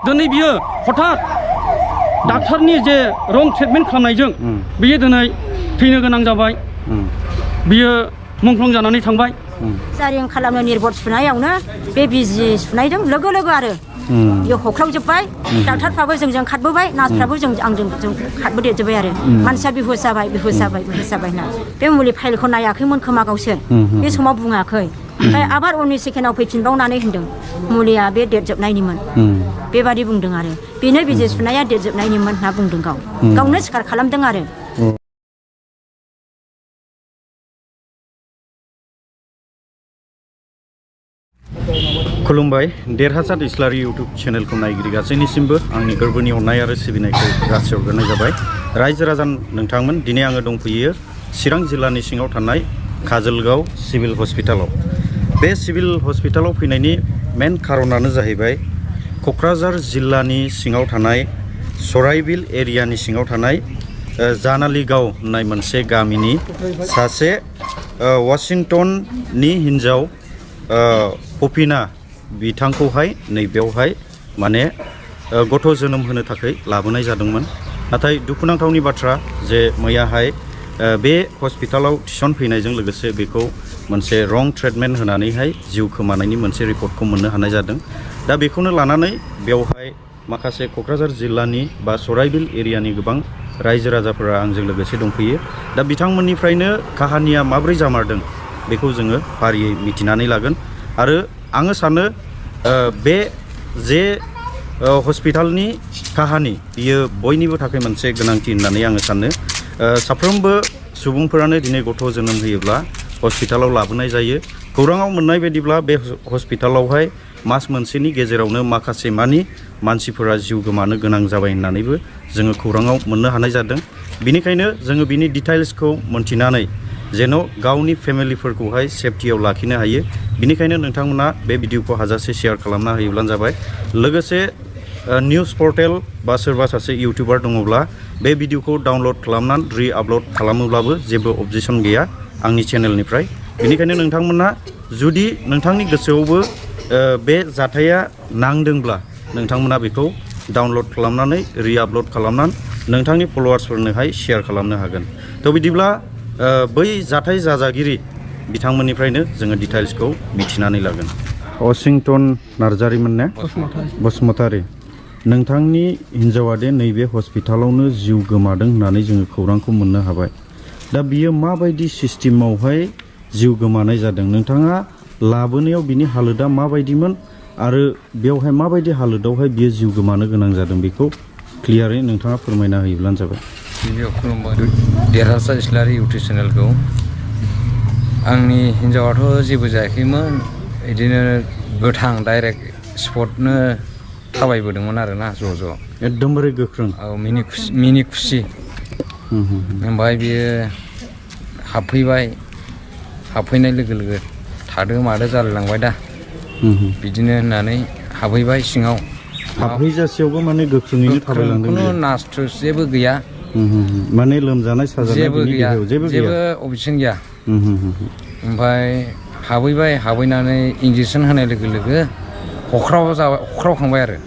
दिनै बियो हठात डाक्टारनि जे रं ट्रिटमेन्ट खालामनायजों बियो दिनै थैनो गोनां जाबाय बियो मुंख्लं जानानै थांबाय जारिं खालामनो निर्भर सुनायावनो बे बिजि सुनायजों लोगो लोगो आरो बियो हख्रावजोब्बाय डाक्टारफ्राबो जोंजों खारबोबाय नार्सफ्राबो आंजों खारबोदेरजोब्बाय आरो मानसिया बिहुस जाबाय होनना बे मुलि फाइलखौ नायाखैमोन खोमा गावसोर बे समाव बुङाखै ओमफ्राय आबार उननि सेकेन्डआव फैफिनबावनानै होनदों मुलिया बे देरजोबनायनिमोन बेबादि बुंदों आरो बेनो बिजि सुनाया देरजोबनायनिमोन होनना बुंदों गावनो सिखार खालामदों आरो खुलुमबाय देरहासार इस्लारि इउटुब चेनेलखौ नायगिरि गासैनिसिमबो आंनि गोरबोनि अननाय आरो सिबिनायखौ जासिहरग्रोनाय जाबाय रायजो राजा नोंथांमोन दिनै आङो दंफैयो चिरां जिल्लानि सिङाव थानाय काजलगाव सिभिल हस्पिटालाव बे सिभिल हस्पिटालाव फैनायनि मेन खारनानो जाहैबाय क'क्राझार जिल्लानि सिङाव थानाय सराइबिल एरियानि सिङाव थानाय जानालिगाव होननाय मोनसे गामिनि सासे वाशिंटननि हिन्जाव पपिना बिथांखौहाय नैबेयावहाय माने गथ' जोनोम होनो थाखाय लाबोनाय जादोंमोन नाथाय दुखुनांथावनि बाथ्रा जे मैयाहाय बे हस्पिटालाव थिसनफैनायजों लोगोसे बेखौ मोनसे रं ट्रिटमेन्ट होनानैहाय जिउ खोमानायनि मोनसे रिपर्टखौ मोननो हानाय जादों दा बेखौनो लानानै बेवहाय माखासे क'क्राझार जिल्लानि बा सराइबिल एरियानि गोबां रायजो राजाफोरा आंजों लोगोसे दंफैयो दा बिथांमोननिफ्रायनो काहानिया माब्रै जामारदों बेखौ जोङो फारियै मिथिनानै लागोन आरो आङो सानो बे जे हस्पिटालनि काहानि बियो बयनिबो थाखाय मोनसे गोनांथि होननानै आङो सानो साफ्रोमबो सुबुंफोरानो दिनै गथ' जोनोम होयोब्ला हस्पिटालाव लाबोनाय जायो खौराङाव मोननाय बायदिब्ला बे हस्पिटालावहाय मास मोनसेनि गेजेरावनो माखासे मानि मानसिफोरा जिउ गोमानो गोनां जाबाय होननानैबो जोङो खौराङाव मोननो हानाय जादों बिनिखायनो जोङो बिनि डिटेल्सखौ मोनथिनानै जेन' गावनि फेमिलिफोरखौहाय सेफटियाव लाखिनो हायो बिनिखायनो नोंथांमोना बे भिडिअखौ हाजासे शेयार खालामना होयोब्लानो जाबाय लोगोसे निउस पर्टेल बा सोरबा सासे इउटिउबार दङब्ला बे भिडिअखौ डाउनलड खालामनानै रि-आपल'ड खालामोब्लाबो जेबो अबजेक्सन गैया आंनि चेनेलनिफ्राय बेनिखायनो नोंथांमोना जुदि नोंथांनि गोसोआवबो बे जाथाया नांदोंब्ला नोंथांमोना बेखौ डाउनलड खालामनानै रि-आपल'ड खालामनानै नोंथांनि फलोवार्सफोरनोहाय शेयार खालामनो हागोन थ' बिदिब्ला बै जाथाय जाजागिरि बिथांमोननिफ्रायनो जोङो डिटेल्सखौ मिथिनानै लागोन वाशिंटन नार्जारिमोन ने बसुमतारी नोंथांनि हिन्जावा दे नैबे हस्पिटालावनो जिउ गोमादों होननानै जोङो खौरांखौ मोननो हाबाय दा बियो माबायदि सिस्टेमावहाय जिउ गोमानाय जादों नोंथाङा लाबोनायाव बिनि हालोदा माबायदिमोन आरो बेवहाय माबायदि हालोदावहाय बियो जिउ गोमानो गोनां जादों बेखौ क्लियारै नोंथाङा फोरमायना होयोब्लानो जाबाय खुलुमबाय देरहासार इस्लारि इउटुब चेनेलखौ आंनि हिन्जावाथ' जेबो जायाखैमोन बिदिनो गोथां डाइरेक्ट स्पटनो थाबायबोदोंमोन आरोना ज' एकदमबारे गोख्रों औ मिनि खुसि ओमफ्राय बियो हाबफैनाय लोगो लोगो थादो मादो जालायलांबाय दा बिदिनो होननानै हाबहैबाय सिङाव हाबहैजासेयावबो माने गोख्रोङैनो थाबायलांदों खुनु नार्स जेबो गैया माने लोमजानाय साजानाय जेबो गैया जेबो अबजेक्सन गैया ओमफ्राय हाबहैनानै इन्जेकसन होनाय लोगो लोगो हख्रावखांबाय आरो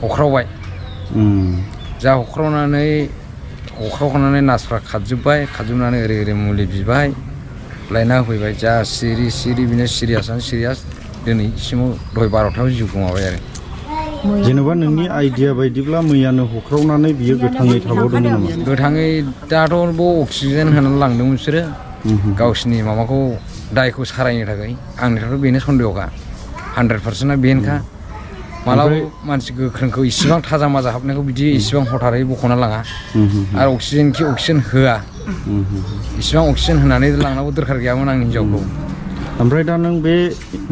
हख्रावबाय जा हख्रावखांनानै नार्सफ्रा खारजोबनानै ओरै मुलि बिबाय लायना होफैबाय जा सिरि बिनो सिरियास दिनैसिमाव दहाय 12थायाव जिउ गोमाबाय आरो जेनेबा नोंनि आइडिया बायदिब्ला मैयानो हख्रावनानै बियो गोथाङै थाबावदोंमोन नामा गोथाङै दाथ' अक्सिजेन होनानै लांदोंमोन बिसोरो गावसिनि माबाखौ दायखौ सारायनो थाखाय आंनिफ्रायथ' बेनो सन्देहखा 100%आ बेनोखा मालाबा मानसि गोख्रोंखौ इसिबां थाजा माजा हाबनायखौ बिदि इसिबां हथारै बख'ना लाङा आरो अक्सिजेन होआ इसिबां अक्सिजेन होनानै लांनांगौ दरखार गैयामोन आंनि हिन्जावखौ ओमफ्राय दा नों बे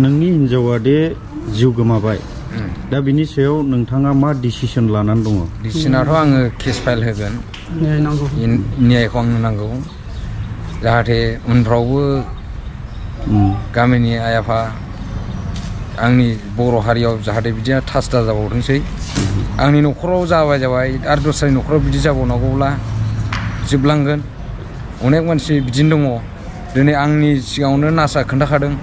नोंनि हिन्जावा दे जिउ गोमाबाय दा बिनि सायाव नोंथाङा मा डिसिसन लानानै दङ डिसिसनाथ' आङो केस फाइल होगोन न्यायखौ आंनो नांगौ जाहाथे उनफ्रावबो गामिनि आइ आफा आंनि बर' हारियाव जाहाथे बिदिया थास दा जाबावथोंसै आंनि न'खराव जाबाय आरो दस्रानि न'खराव बिदि जाबावनांगौब्ला जोबलांगोन अनेक मानसि बिदिनो दङ दिनै आंनि सिगाङावनो नार्सआ खोन्थाखादों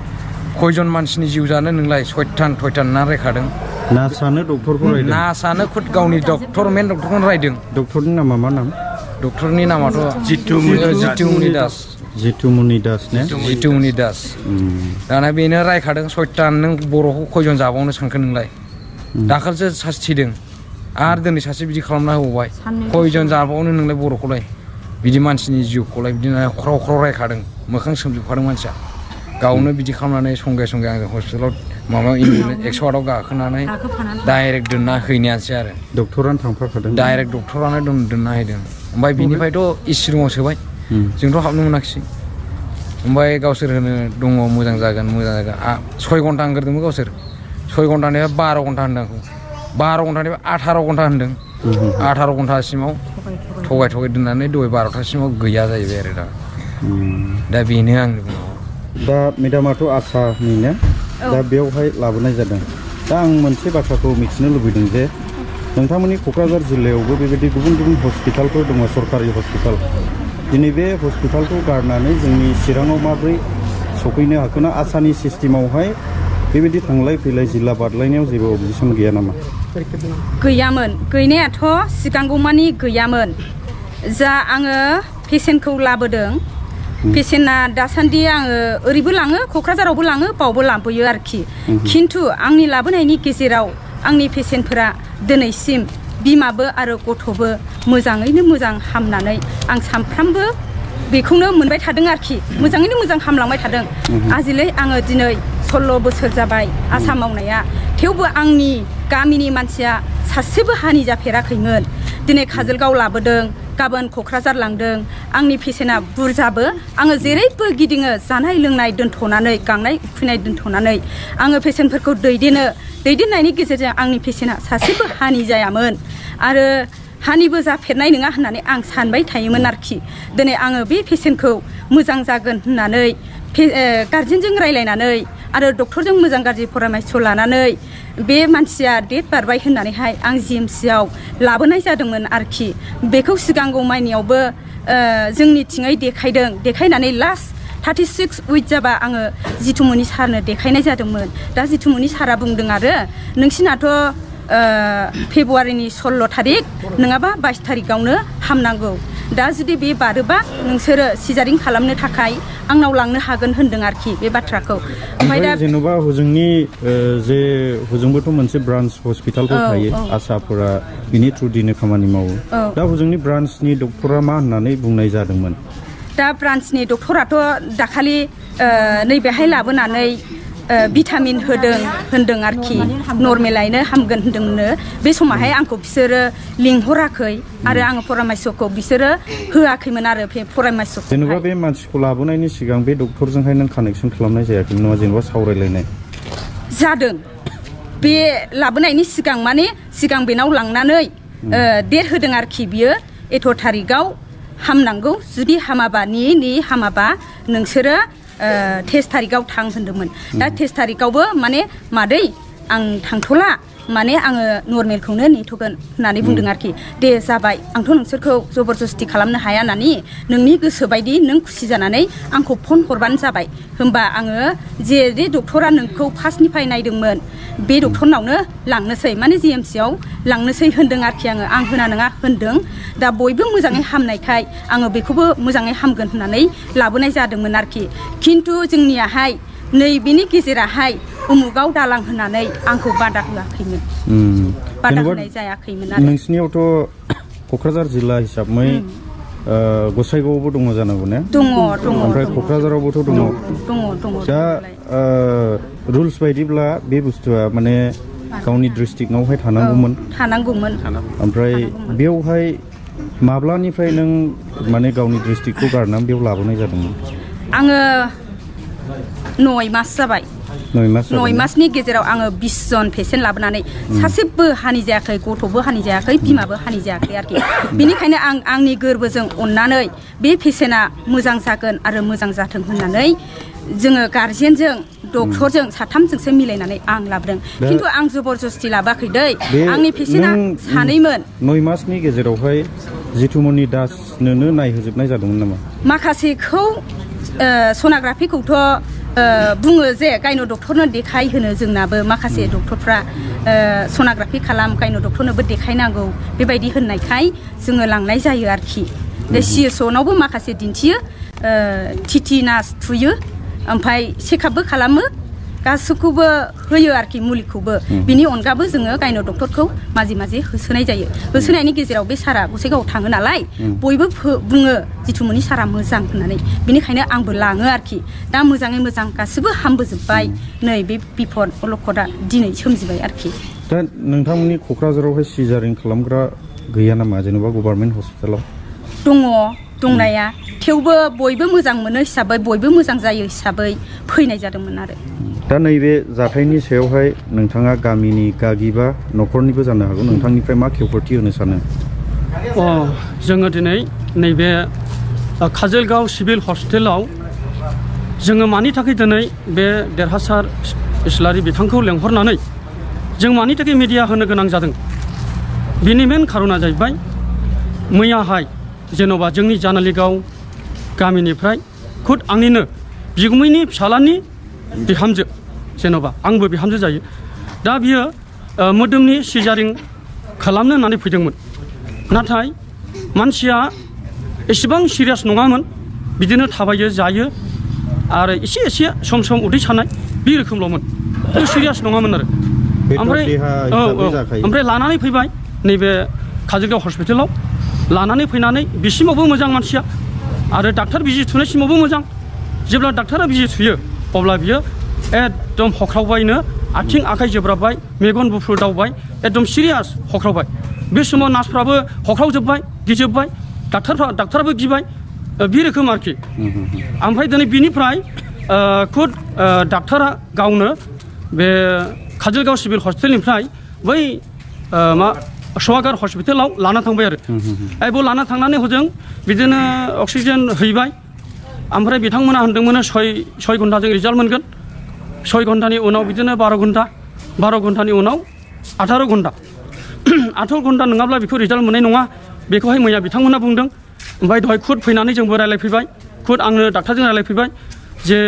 खयजन मानसिनि जिउ जानो नोंलाय सयथान ना रायखादों नासानो डक्टरखौ रायदों नासानो खुद गावनि डक्टर मेन डक्टरखौनो रायदों डक्टरनि नामा मा नाम डक्टरनि नामाथ' जितुमुनि दास ने जितुमुनि दास दाना बेनो रायखादों 6था नों बर'खौ खयजन जाबावनो सानखो नोंलाय दाखालिसो सासे थैदों आरो दिनै सासे बिदि खालामना होबावबाय खयजन जाबावनो नोंलाय बर'खौलाय बिदि मानसिनि जिउखौलाय बिदिनो ख्राव ख्राव रायखादों मोखां सोमजोबखादों मानसिया गावनो बिदि खालामनानै संगे संगे आंजों हस्पिटालाव माबा 108आव गाखोनानै डाइरेक्ट दोनना हैनायानोसै आरो डक्टरानो थांफाखादों डाइरेक्ट डक्टरानो दोनना हैदों ओमफ्राय बिनिफ्रायथ' इसि रुमाव सोबाय जोंथ' हाबनो मोनाखिसै ओमफ्राय गावसोर होनो दङ मोजां जागोन 6 घन्टा होनग्रोदोंमोन गावसोर 6 घन्टानिफ्राय 12 घन्टा होनदों आंखौ 12 घन्टानिफ्राय 18 घन्टा होनदों 18 घन्टासिमाव थगाय दोननानै दहाय 12थासिमाव गैया जाहैबाय आरो दा बेनो आंनि बुंनांगौ दा मेडामाथ' आसानि ने दा बेवहाय लाबोनाय जादों दा आं मोनसे बाथ्राखौ मिथिनो लुबैदों जे नोंथांमोननि क'क्राझार जिल्लायावबो बेबायदि गुबुन गुबुन हस्पिटालफोर दङ सरकारि हस्पिटाल दिनै बे हस्पिटालखौ गारनानै जोंनि चिराङाव माबोरै सफैनो हाखोना आसानि सिस्टेमावहाय बेबायदि थांलाय फैलाय जिल्ला बारलायनायाव जेबो अबजेक्सन गैया नामा गैयामोन गैनायाथ' सिगांगौमानि गैयामोन जा आङो पेसेन्टखौ लाबोदों पेसेन्टआ दासान्दि आङो ओरैबो लाङो क'क्राझारावबो लाङो बावबो लाबोयो आरोखि खिन्थु आंनि लाबोनायनि गेजेराव आंनि पेसेन्टफोरा दिनैसिम बिमाबो आरो गथ'बो मोजाङैनो मोजां हामनानै आं सानफ्रामबो बेखौनो मोनबाय थादों आरोखि मोजाङैनो मोजां हामलांबाय थादों आजिलै आङो दिनै 16 बोसोर जाबाय आसा मावनाया थेवबो आंनि गामिनि मानसिया सासेबो हानि जाफेराखैमोन दिनै काजलगाव लाबोदों गाबोन क'क्राझार लांदों आंनि पेसेन्टआ बुरजाबो आङो जेरैबो गिदिङो जानाय लोंनाय दोनथ'नानै गांनाय उखैनाय दोनथ'नानै आङो पेसेन्टफोरखौ दैदेननायनि गेजेरजों आंनि पेसेन्टआ सासेबो हानि जायामोन आरो हानिबो जाफेरनाय नङा होननानै आं सानबाय थायोमोन आरोखि दिनै आङो बे पेसेन्टखौ मोजां जागोन होननानै गार्जेनजों रायलायनानै आरो डक्टरजों मोजां गाज्रि परामर्श लानानै बे मानसिया डेट बारबाय होननानैहाय आं जिएमसिआव लाबोनाय जादोंमोन आरोखि बेखौ सिगांगौ माइनियावबो जोंनिथिङै देखायनानै लास्ट 36 उइक जाबा आङो जितुमनि सारनो देखायनाय जादोंमोन दा जितुमनि सारा बुंदों आरो नोंसिनाथ' फेब्रुवारिनि 16 थारिख नङाबा 22 थारिखआवनो हामनांगौ दा जुदि बे बारोबा नोंसोरो सिजारिं खालामनो थाखाय आंनाव लांनो हागोन होनदों आरोखि बे बाथ्राखौ ओमफ्राय दा जेनेबा हजोंनि जे हजोंबोथ' मोनसे ब्रान्च हस्पिटालफोर थायो आसाफोरा बिनि थ्रुदिनो खामानि मावो दा हजोंनि ब्रान्चनि डक्टरा मा होननानै बुंनाय जादोंमोन दा ब्रान्चनि डक्टराथ' दाखालि नैबेहाय लाबोनानै भिटामिन होनदों आरोखि नर्मेलायनो हामगोन होनदोंनो बे समावहाय आंखौ बिसोरो लिंहराखै आरो आङो परामर्शखौ बिसोरो होआखैमोन आरो परामर्शखौ जेनेबा बे मानसिखौ लाबोनायनि सिगां बे डक्टरजोंहाय नों कानेक्सन खालामनाय जायाखै नामा जेनेबा सावरायलायनाय जादों बे लाबोनायनि सिगां माने सिगां बेनाव लांनानै डेट होदों आरोखि बियो 8 थारिखआव हामनांगौ जुदि हामाबा हामाबा नोंसोरो 13 थारिखआव थां होनदोंमोन दा 13 थारिखआवबो माने मादै आं थांथ'ला माने आङो नर्मेलखौनो नेथ'गोन होननानै बुंदों आरोखि दे जाबाय आंथ' नोंसोरखौ जबरदस्ति खालामनो हाया होननानै नोंनि गोसो बायदि नों खुसि जानानै आंखौ फन हरबानो जाबाय होमबा आङो जे डक्टरा नोंखौ फार्स्टनिफ्राय नायदोंमोन बे डक्टरनावनो लांनोसै माने जिएमसिआव लांनोसै होनदों आरोखि आं होना नङा होनदों दा बयबो मोजाङै हामनायखाय आङो बेखौबो मोजाङै हामगोन होननानै लाबोनाय जादोंमोन आरोखि खिन्थु जोंनियाहाय नैबेनि गेजेराहाय उमुगाव दालां होननानै आंखौ बादा होआखैमोन बादा होनाय जायाखैमोन आरो नोंसिनियावथ' क'क्राझार जिल्ला हिसाबै गसाइगावआवबो दङ जानांगौ ने दङ ओमफ्राय क'क्राझारावबोथ' दङ दा रुल्स बायदिब्ला बे बुस्थुआ माने गावनि डिस्ट्रिक्टआवहाय थानांगौमोन ओमफ्राय बेवहाय माब्लानिफ्राय नों माने गावनि डिस्ट्रिक्टखौ गारनानै बेयाव लाबोनाय जादोंमोन आङो 9 मास जाबाय 9 मासनि गेजेराव आङो 20 जन पेसेन्ट लाबोनानै सासेबो हानि जायाखै गथ'बो हानि जायाखै बिमाबो हानि जायाखै आरोखि बेनिखायनो आं आंनि गोरबोजों अननानै बे पेसेन्टआ मोजां जागोन आरो मोजां जाथों होननानै जोङो गार्जेनजों डक्टरजों साथामजोंसो मिलायनानै आं लाबोदों खिन्थु आं जबरदस्ति लाबोआखै दै आंनि पेसेन्टआ सानैमोन 9 मासनि गेजेरावहाय जितुमनि दासनोनो नायहोजोबनाय जादोंमोन नामा माखासेखौ सनाग्राफिखौथ' बुङो जे गायन' डक्टरनो देखायहोनो जोंनाबो माखासे डक्टरफ्रा सनाग्राफि खालाम गायन' डक्टरनोबो देखायनांगौ बेबायदि होननायखाय जोङो लांनाय जायो आरोखि CSO-नावबो माखासे दिन्थियो टिटि नार्स थुयो ओमफ्राय चेकआपबो खालामो गासैखौबो होयो आरोखि मुलिखौबो बिनि अनगाबो जोङो गायन' डक्टरखौ माजे माजे होसोनाय जायो होसोनायनि गेजेराव बे सारा गसाइगावआव थाङो नालाय बयबो बुङो जिथुमनि सारा मोजां होननानै बिनिखायनो आंबो लाङो आरोखि दा मोजाङै मोजां गासिबो हामबोजोब्बाय नै बे बिपद अलखदा दिनै सोमजिबाय आरोखि दा नोंथांमोननि क'क्राझारावहाय सिजारिं खालामग्रा गैया नामा जेनेबा गभर्नमेन्ट हस्पिटालाव दङ दंनाया थेवबो बयबो मोजां मोनो हिसाबै बयबो मोजां जायो हिसाबै फैनाय जादोंमोन आरो दा नैबे जाथायनि सायावहाय नोंथाङा गामिनि गागि बा न'खरनिबो जानो हागौ नोंथांनिफ्राय मा खेवफोरथि होनो सानो जोङो दिनै नैबे काजलगाव सिभिल हस्पिटालाव जोङो मानि थाखाय दिनै बे देरहासार इस्लारि बिथांखौ लेंहरनानै जों मानि थाखाय मिडिया होनो गोनां जादों बेनि मेन खारना जाहैबाय मैयाहाय जेन'बा जोंनि जानालिगाव गामिनिफ्राय खुद आंनिनो बिगुमैनि फिसालानि बिहामजो जेन'बा आंबो बिहामजो जायो दा बियो मोदोमनि सिजारिं खालामनो होननानै फैदोंमोन नाथाय मानसिया एसेबां सिरियास नङामोन बिदिनो थाबायो जायो आरो एसे एसे सम सम उदै सानाय बे रोखोमल'मोन सिरियास नङामोन आरो ओमफ्राय लानानै फैबाय नैबे काजलगाव हस्पिटालाव लानानै फैनानै बिसिमावबो मोजां मानसिया आरो डाक्टार बिजि थुनायसिमावबो मोजां जेब्ला डाक्टारा बिजि थुयो अब्ला बियो एकदम हख्रावबायनो आथिं आखाइ जोब्राबबाय मेगन गुफुर दावबाय एकदम सिरियास हख्रावबाय बे समाव नार्सफ्राबो हख्रावजोब्बाय गिजोब्बाय डाक्टाराबो गिबाय बे रोखोम आरोखि ओमफ्राय दिनै बिनिफ्राय खुद डाक्टारा गावनो बे काजलगाव सिभिल हस्पिटालनिफ्राय बै सवागार हस्पिटालाव लाना थांबाय आरो बेयाव लाना थांनानै हजों बिदिनो अक्सिजेन हैबाय ओमफ्राय बिथांमोना होनदोंमोन 6 घन्टाजों रिजाल्ट मोनगोन 6 घन्टानि उनाव बिदिनो 12 घन्टानि उनाव 18 घन्टा 18 घन्टा नङाब्ला बेखौ रिजाल्ट मोननाय नङा बेखौहाय मैया बिथांमोना बुंदों ओमफ्राय दहाय खुद फैनानै जोंबो रायलायफैबाय खुद आंनो डाक्टारजों रायलायफैबाय जे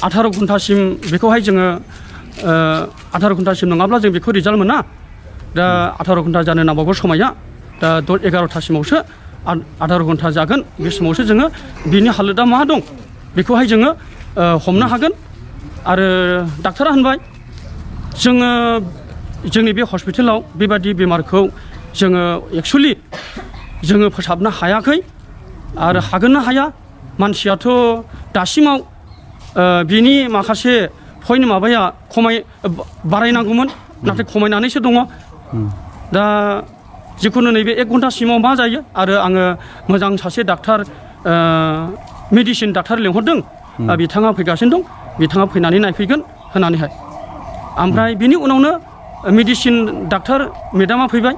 18 घन्टासिम बेखौहाय जोङो 18 घन्टासिम नङाब्ला जों बेखौ रिजाल्ट मोना दा 18 घन्टा जानो नांबावगौ समाया दा 11टासिमावसो 18 घन्टा जागोन बे समावसो जोङो बिनि हालोदा मा दं बेखौहाय जोङो हमनो हागोन आरो डाक्टारा होनबाय जोङो जोंनि बे हस्पिटालाव बेबादि बेमारखौ जोङो एक्चुअलि जोङो फोसाबनो हायाखै आरो हागोनना हाया मानसियाथ' दासिमाव बिनि माखासे पइन्ट माबाया बारायनांगौमोन नाथाय खमायनानैसो दङ दा जिखुनु नैबे 1 घन्टासिमाव मा जायो आरो आङो मोजां सासे डाक्टार मेडिसिन डाक्टार लेंहरदों बिथाङा फैगासिनो दं बिथाङा फैनानै नायफैगोन होननानैहाय ओमफ्राय बिनि उनावनो मेडिसिन डाक्टार मेडामा फैबाय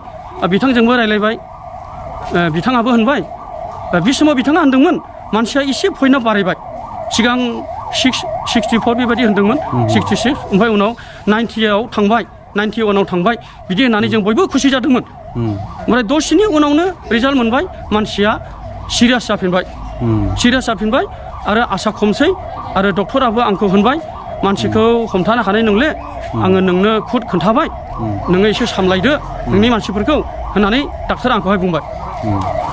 बिथांजोंबो रायलायबाय बिथाङाबो होनबाय बे समाव बिथाङा होनदोंमोन मानसिया एसे पइन्टआ बारायबाय सिगां 64 बेबायदि होनदोंमोन 66 ओमफ्राय उनाव 90आव थांबाय 91आव थांबाय बिदि होननानै जों बयबो खुसि जादोंमोन ओमफ्राय दसेनि उनावनो रिजाल्ट मोनबाय मानसिया सिरियास जाफिनबाय आरो आसा खमसै आरो डक्टराबो आंखौ होनबाय मानसिखौ हमथानो हानाय नंले आङो नोंनो खुद खोन्थाबाय नोङो एसे सामलायदो नोंनि मानसिफोरखौ होननानै डाक्टारा आंखौहाय बुंबाय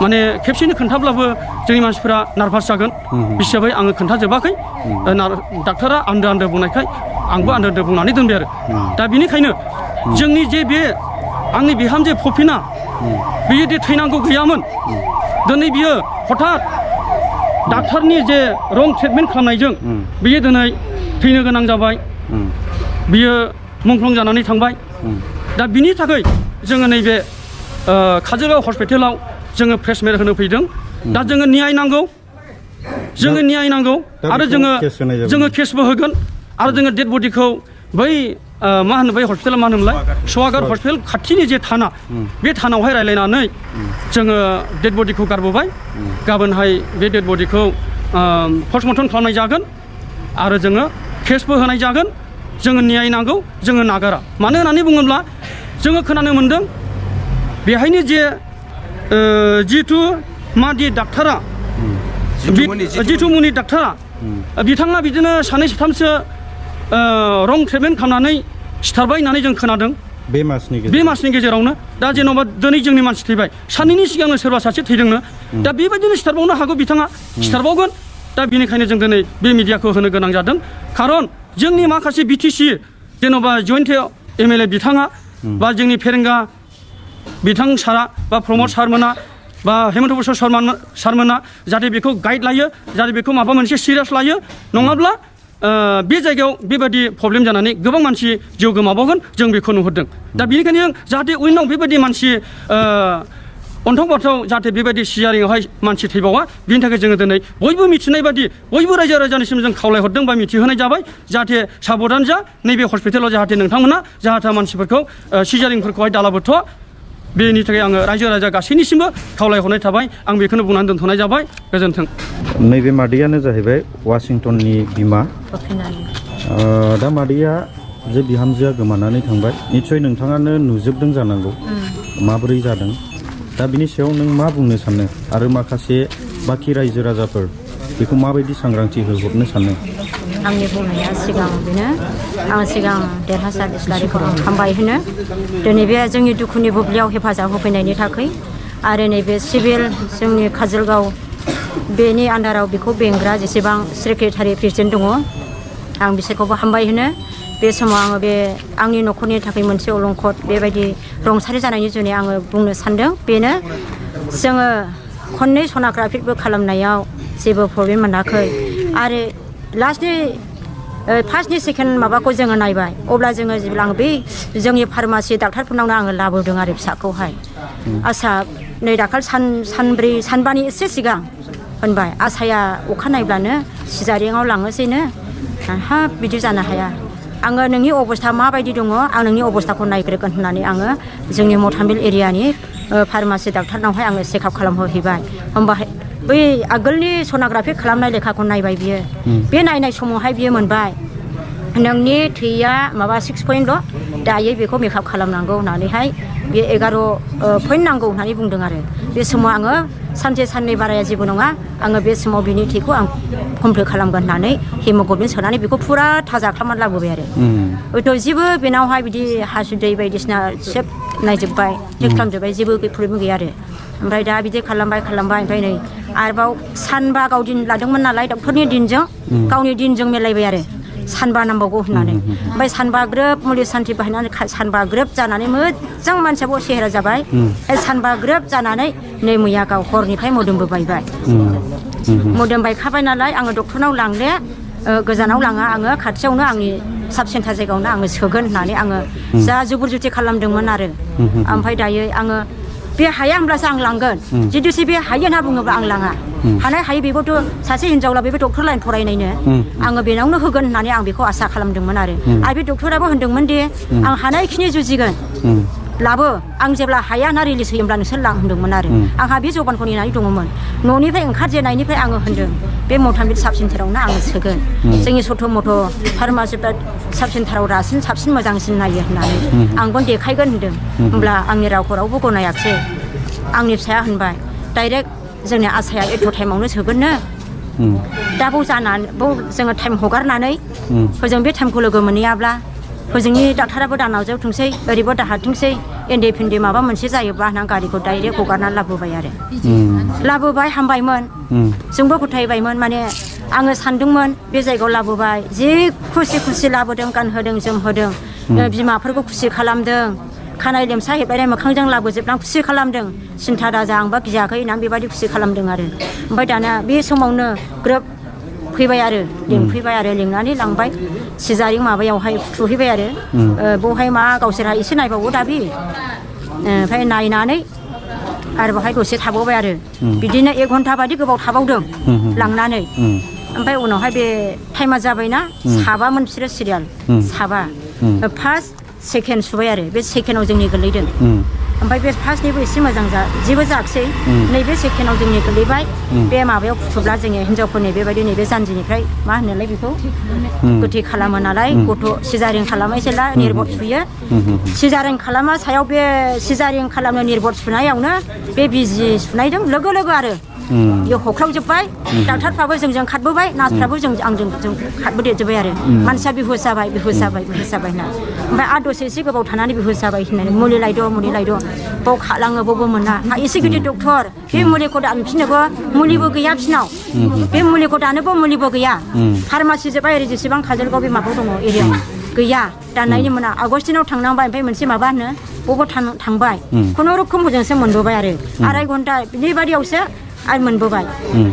माने खेबसेनो खोन्थाब्लाबो जोंनि मानसिफोरा नार्भास जागोन हिसाबै आङो खोन्थाजोबाखै डाक्टारा आन्दो बुंनायखाय आंबो आन्दो बुंनानै दोनबाय आरो दा बेनिखायनो जोंनि जे बे आंनि बिहामजो फफिना बियो दि थैनांगौ गैयामोन दिनै बियो हठात डाक्टारनि जे रं ट्रिटमेन्ट खालामनायजों बियो दिनै थैनो गोनां जाबाय बियो मुंख्लं जानानै थांबाय दा बिनि थाखाय जोङो नैबे काजलगाव हस्पिटालाव जोङो प्रेसमेट होनो फैदों दा जोङो न्याय नांगौ आरो जोङो केसबो होगोन आरो जोङो डेड बडिखौ बै मा होनो बै हस्पिटाला मा होनोमोनलाय सवागार हस्पिटाल खाथिनि जे थाना बे थानावहाय रायलायनानै जोङो डेड बडिखौ गारबोबाय गाबोनहाय बे डेड बडिखौ पस्टमर्टम खालामनाय जागोन आरो जोङो केसबो होनाय जागोन जोङो न्याय नांगौ जोङो नागारा मानो होननानै बुङोब्ला जोङो खोनानो मोन्दों बेहायनो जे जिथु मादि डाक्टारा जिथुमुनि डाक्टारा बिथाङा बिदिनो सानै साथामसो रं ट्रिटमेन्ट खालामनानै सिथारबाय होननानै जों खोनादों बे मासनि गेजेरावनो दा जेन'बा दिनै जोंनि मानसि थैबाय सानैनि सिगांनो सोरबा सासे थैदोंनो दा बेबायदिनो सिथारबावनो हागौ बिथाङा सिथारबावगोन दा बेनिखायनो जों दिनै बे मिडियाखौ होनो गोनां जादों खारन जोंनि माखासे BTC जेन'बा जयन्त MLA बिथाङा बा जोंनि फेरेंगा बिथां सारा बा प्रमद सारमोना बा हेमन्त बसर सारमोना जाहाथे बेखौ गाइड लायो जाहाथे बेखौ माबा मोनसे सिरियास लायो नङाब्ला बे जायगायाव बेबायदि प्रब्लेम जानानै गोबां मानसि जिउ गोमाबावगोन जों बेखौ नुहुरदों दा बेनिखायनो जाहाथे उनाव बेबायदि मानसि अन्थाव बाथाव जाहाथे बेबायदि सिजारिंआवहाय मानसि थैबावा बिनि थाखाय जोङो दिनै बयबो मिथिनाय बादि बयबो रायजो राजानिसिम जों खावलायहरदों बा मिथिहोनाय जाबाय जाहाथे साबधान जा नैबे हस्पिटालाव जाहाथे नोंथांमोना जाहाथे मानसिफोरखौ सिजारिंफोरखौहाय दालाबोथ' बेनि थाखाय आङो रायजो राजा गासैनिसिमबो खावलायहरनाय थाबाय आं बेखौनो बुंनानै दोनथ'नाय जाबाय गोजोन्थों नैबे मादैयानो जाहैबाय वाशिंटननि बिमा दा मादैया जे बिहामजोआ गोमानानै थांबाय निस्सय नोंथाङानो नुजोबदों जानांगौ माबोरै जादों दा बिनि सायाव नों मा बुंनो सानो आरो माखासे बाखि रायजो राजाफोर बेखौ माबायदि सांग्रांथि होहरनो सानो आंनि बुंनाया सिगां बेनो आं सिगां देरहासार इस्लारिखौ आं हामबाय होनो दिनै बे जोंनि दुखुनि बुब्लियाव हेफाजाब होफैनायनि थाखाय आरो नैबे सिभिल जोंनि काजलगाव बेनि आन्दाराव बेखौ बेंग्रा जेसेबां सेक्रेटारि प्रेसिडेन्ट दङ आं बिसोरखौबो हामबाय होनो बे समाव आङो बे आंनि न'खरनि थाखाय मोनसे अलंखद बेबायदि रुंसारि जानायनि जुनै आङो बुंनो सानदों बेनो जोङो खननै सन'ग्राफिबो खालामनायाव जेबो प्रब्लेम मोनाखै आरो लास्टनि फार्स्टनि सेकेन्ड माबाखौ जोङो नायबाय अब्ला जोङो जेब्ला आं बै जोंनि फार्मासि डाक्टारफोरनावनो आङो लाबोदों आरो फिसाखौहाय आसा नै दाखालि सानब्रै सानबानि एसे सिगां होनबाय आसाया अखा नायब्लानो सिजारिङाव लाङोसैनो हाब बिदि जानो हाया आङो नोंनि अबस्था माबायदि दङ आं नोंनि अबस्थाखौ नायग्रोगोन होननानै आङो जोंनि मथामिल एरियानि फार्मासि डाक्टारनावहाय आङो चेकआप खालामहोहैबाय होमबाहाय बै आगोलनि सन'ग्राफि खालामनाय लेखाखौ नायबाय बियो बे नायनाय समावहाय बियो मोनबाय नोंनि थैया माबा 6 पइन्टल' दायो बेखौ मेकआप खालामनांगौ होननानैहाय बे 11 पइन्ट नांगौ होननानै बुंदों आरो बे समाव आङो सानसे साननै बाराया जेबो नङा आङो बे समाव बिनि थैखौ आं कमप्लिट खालामगोन होननानै हेमोग्लबिन सोनानै बेखौ फुरा थाजा खालामनानै लाबोबाय आरो हयथ' जेबो बेनावहाय बिदि हासुदै बायदिसिना सेब नायजोब्बाय चेक खालामजोब्बाय जेबो प्रब्लेम गैया आरो ओमफ्राय दा बिदि खालामबाय ओमफ्राय नै आरोबाव सानबा गाव दिन लादोंमोन नालाय डक्टरनि दिनजों गावनि दिनजों मिलायबाय आरो सानबा नांबावगौ होननानै ओमफ्राय सानबा ग्रोब मुलि सान्थि बाहायनानै सानबा ग्रोब जानानै मोजां मानसियाबो सेहेरा जाबाय सानबा ग्रोब जानानै नै मैया गाव हरनिफ्राय मोदोमबो बायबाय मोदोम बायखाबाय नालाय आङो डक्टरनाव लांले गोजानाव लाङा आङो खाथियावनो आंनि साब सेन्टार जायगायावनो आङो सोगोन होननानै आङो जा जुबुर जुथि खालामदोंमोन आरो ओमफ्राय दायो आङो बे हाया होनब्लासो आं लांगोन जुदिसो बे हायो होनना बुङोब्ला आं लाङा हानाय हायो बेबोथ' सासे हिनजावला बेबो डक्टर लाइन फरायनायनो आङो बेनावनो होगोन होननानै आं बेखौ आसा खालामदोंमोन आरो बे डक्टराबो होनदोंमोन दि आं हानायखिनि जुजिगोन लाबो आं जेब्ला हाया होनना रिलिज होयोब्ला नोंसोर लां होनदोंमोन आरो आंहा बे जबानखौ नेनानै दङमोन न'निफ्राय ओंखारजेननायनिफ्राय आङो होनदों बे मथामिल साब सेन्टारावनो आङो सोगोन जोंनि सथ' मथ' फार्मासि साब सेन्टाराव साबसिन मोजांसिन नायो होननानै आंबो देखायगोन होनदों होमब्ला आंनि रावखौ रावबो गनायाखिसै आंनि फिसाया होनबाय डाइरेक्ट जोंनि आसाया एथ' टाइमावनो सोगोननो दा बाव जानानै बाव जोङो टाइम हगारनानै हजों बे टाइमखौ लोगो मोनहैयाब्ला हजोंनि डाक्टाराबो दानावजोबथोंसै ओरैबो दाहारथोंसै एन्डे फिन्डे माबा मोनसे जायोब्ला होननानै गारिखौ डाइरेक्ट हगारनानै लाबोबाय आरो लाबोबाय हामबायमोन जोंबो फोथायबायमोन माने आङो सानदोंमोन बे जायगायाव लाबोबाय जि खुसि लाबोदों गानहोदों जोमहोदों बिमाफोरखौ खुसि खालामदों खानाय लेमसा हेबलायनाय मोखांजों लाबोजोबनानै खुसि खालामदों सिन्था दाजा आंबा गियाखै होननानै बेबायदि खुसि खालामदों आरो ओमफ्राय दाना बे समावनो ग्रोब फैबाय आरो लिंफैबाय आरो लिंनानै लांबाय सिजारिं माबायावहाय फुथुहैबाय आरो बेवहाय मा गावसोरहा एसे नायबावो दा बे ओमफ्राय नायनानै आरो बेवहाय दसे थाबावबाय आरो बिदिनो 1 घन्टा बादि गोबाव थाबावदों लांनानै ओमफ्राय उनावहाय बे टाइमा जाबायना साबामोन बिसोरो सिरियाल साबा फार्स्ट सेकेन्ड सुबाय आरो बे सेकेन्डआव जोंनि गोलैदों ओमफ्राय बे फार्स्टनिबो एसे मोजां जेबो जायाखिसै नैबे सेकेन्डआव जोंनि गोलैबाय बे माबायाव फुथुब्ला जोङो हिनजावफोरनि बेबायदि नैबे जानजिनिफ्राय मा होनोलाय बेखौ गोथै खालामो नालाय गथ' सिजारिं खालामो जेला निर्बट सुयो सिजारिं खालामा सायाव बे सिजारिं खालामनो निर्बट सुनायावनो बे बिजि सुनायजों लोगो आरो बेयो हख्रावजोब्बाय डाक्टारफ्राबो जोंजों खारबोबाय नार्सफ्राबो आंजों खारबोदेरजोब्बाय आरो मानसिया बिहुस जाबाय होनना ओमफ्राय आरो दसे एसे गोबाव थानानै बिहुस जाबाय होननानै मुलि लायद' बाव खालाङो बावबो मोना एसे गिदिर डक्टर बे मुलिखौ दानफिननोबो मुलिबो गैया फिनाव बे मुलिखौ दानोबो मुलिबो गैया फार्मासि जोब्बाय ओरै जेसेबां काजलगाव बे माबायाव दङ एरियायाव गैया दाननायनि मोना आगस्टिनाव थांनांबाय ओमफ्राय मोनसे माबा होनो बबाव थांबाय खुनुरुखुम हजोंसो मोनबोबाय आरो आराय घन्टा बेबादियावसो आरो मोनबोबाय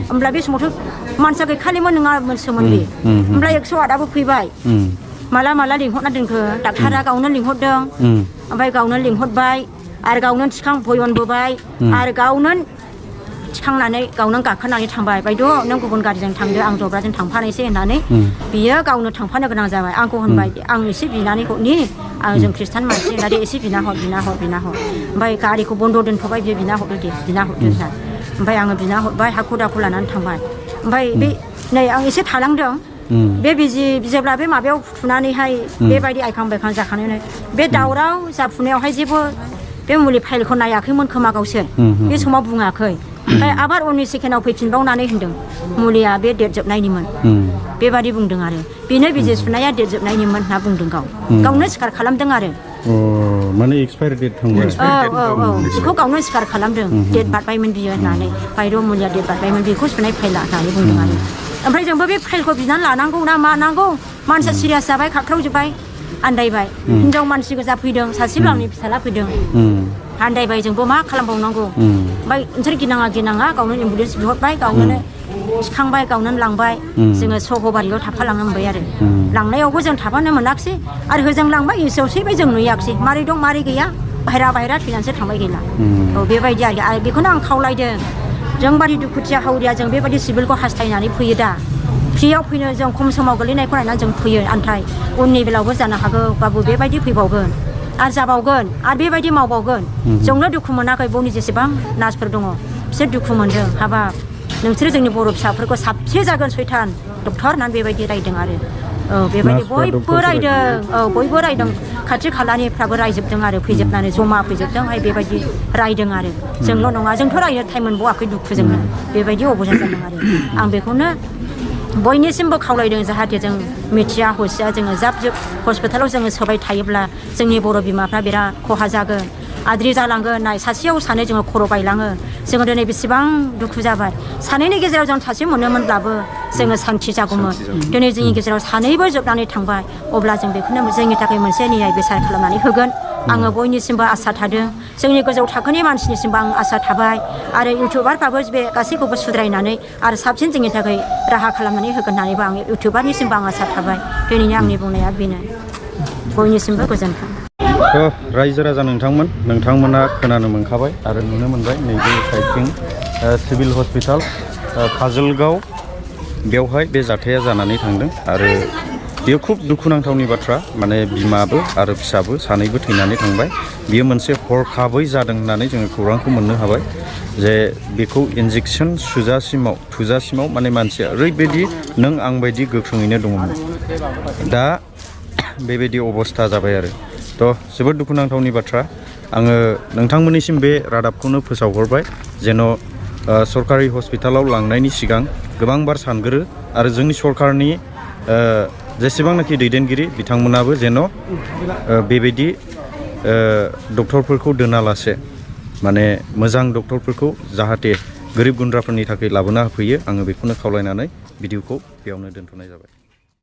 होमब्ला बे समावथ' मानसिया गैखालिमोन नङा सोमोन्दै ओमफ्राय 108आबो फैबाय माला लिंहरना दोनखो डाक्टारा गावनो लिंहरदों ओमफ्राय गावनो लिंहरबाय आरो गावनो भयनबोबाय आरो गावनो थिखांनानै गावनो गाखोनानै थांबाय बायद' नों गुबुन गारिजों थांदो आं जब्राजों थांफानोसै होननानै बियो गावनो थांफानो गोनां जाबाय आंखौ होनबाय आं एसे बिनानै हरनि जों खृष्टान मानसि होननानै एसे बिना हर ओमफ्राय गारिखौ बन्द' दोनथ'बाय बियो बिना हरदो होनना ओमफ्राय आङो बिना हरबाय हाखु दाखु लानानै थांबाय ओमफ्राय बे नै आं एसे थालांदों बे बिजि जेब्ला बे माबायाव फुनानैहाय बेबायदि आइखां बायखां जाखानानै बे दावराव जाफुनायावहाय जेबो बे मुलि फाइलखौ नायाखैमोन खोमा गावसोर बे समाव बुङाखै ओमफ्राय आबार उननि सेकेन्डआव फैफिनबावनानै होनदों मुलिया बे डेट जोबनायनिमोन बेबादि बुंदों आरो बेनो बिजि सुनाया डेट जोबनायनिमोन होनना बुंदों गावनो सिखार खालामदों आरो माने एक्सपायारि डेट थांबाय बेखौ गावनो सिखार खालामदों डेट बारबायमोन बियो होननानै बायद' मुलिया डेट बारबायमोन बेखौ सुनाय फाइला होननानै बुंदों आरो ओमफ्राय जोंबो बे फाइलखौ बिनानै लानांगौ ना मा नांगौ मानसिया सिरियास जाबाय खाख्रावजोब्बाय आन्दायबाय हिनजाव मानसि गोजा फैदों सासे आंनि फिसाला फैदों आन्दायबाय जोंबो मा खालामबावनांगौ ओमफ्य नोंसोर गिनाङा गावनो एम्बुलेन्स बिहरबाय गावनो थिखांबाय गावनो लांबाय जोङो सहबारियाव थाफालांनो मोनबाय आरो लांनायावबो जों थाफानो मोनाखिसै आरो होजों लांबाय इसेयाव सैबाय जों नुयाखिसै मारै दं मारै गैया बाहेरा थैनानैसो थांबाय गैला बेबायदि आरो बेखौनो आं खावलायदों जोंबादि दुखुथिया हावरिया जों बेबायदि सिभिलखौ हास्थायनानै फैयो दा फ्रियाव फैनो जों खम समाव गोलैनायखौ नायनानै जों फैयो आन्थाय उननि बेलायावबो जानो हागौ बाबु बेबायदि फैबावगोन आरो जाबावगोन आरो बेबायदि मावबावगोन जोंनो दुखु मोनाखै बावनि जेसेबां नार्सफोर दङ बिसोर दुखु मोनदों हाबाब नोंसोरो जोंनि बर' फिसाफोरखौ साबसे जागोन सैथान डक्टर होननानै बेबायदि रायदों आरो बेबायदि बयबो रायदों खाथि खालानिफ्राबो रायजोबदों आरो फैजोबनानै जमा फैजोबदों बेबायदि रायदों आरो जोंल' नङा जोंथ' रायनो टाइम मोनबावाखै दुखुजोंनो बेबायदि अबस्थान जादों आरो आं बेखौनो बयनिसिमबो खावलायदों जाहाथे जों मिथिया हसिया जोङो जाब हस्पिटालाव जोङो सोबाय थायोब्ला जोंनि बर' बिमाफ्रा बिराद खहा जागोन आद्रि जालांगोन नाय सासेयाव सानै जोङो खर' बायलाङो जोङो दिनै बेसेबां दुखु जाबाय सानैनि गेजेराव जों सासे मोनोमोनब्लाबो जोङो सान्थि जागौमोन दिनै जोंनि गेजेराव सानैबो जोबनानै थांबाय अब्ला जों बेखौनो जोंनि थाखाय मोनसे न्याय बिसार खालामनानै होगोन आङो बयनिसिमबो आसा थादों जोंनि गोजौ थाखोनि मानसिनिसिमबो आं आसा थाबाय आरो इउटुबारफ्राबो बे गासैखौबो सुद्रायनानै आरो साबसिन जोंनि थाखाय राहा खालामनानै होगोन होननानैबो आं इउटुबारनिसिमबो आं आसा थाबाय दिनैनि आंनि बुंनाया बेनो बयनिसिमबो गोजोन्थों रायजो राजा नोंथांमोना खोनानो मोनखाबाय आरो नुनो मोनबाय नैबे साइडथिं सिभिल हस्पिटाल काजलगाव बेवहाय बे जाथाया जानानै थांदों आरो बेयो खुब दुखुनांथावनि बाथ्रा माने बिमाबो आरो फिसाबो सानैबो थैनानै थांबाय बियो मोनसे हरखाबै जादों होननानै जोङो खौरांखौ मोननो हाबाय जे बेखौ इन्जेक्सन थुजासिमाव माने मानसिया ओरैबायदि नों आं बायदि गोख्रोङैनो दङमोन दा बेबायदि अबस्था जाबाय आरो जोबोद दुखुनांथावनि बाथ्रा आङो नोंथांमोननिसिम बे रादाबखौनो फोसावहरबाय जेन' सरकारि हस्पिटालाव लांनायनि सिगां गोबांबार सानग्रो आरो जोंनि सरकारनि जेसेबांनाखि दैदेनगिरि बिथांमोनाबो जेन' बेबायदि डक्टरफोरखौ दोनालासे माने मोजां डक्टरफोरखौ जाहाथे गोरिब गुन्द्राफोरनि थाखाय लाबोना होफैयो आङो बेखौनो खावलायनानै भिडिअखौ बेयावनो दोनथ'नाय जाबाय।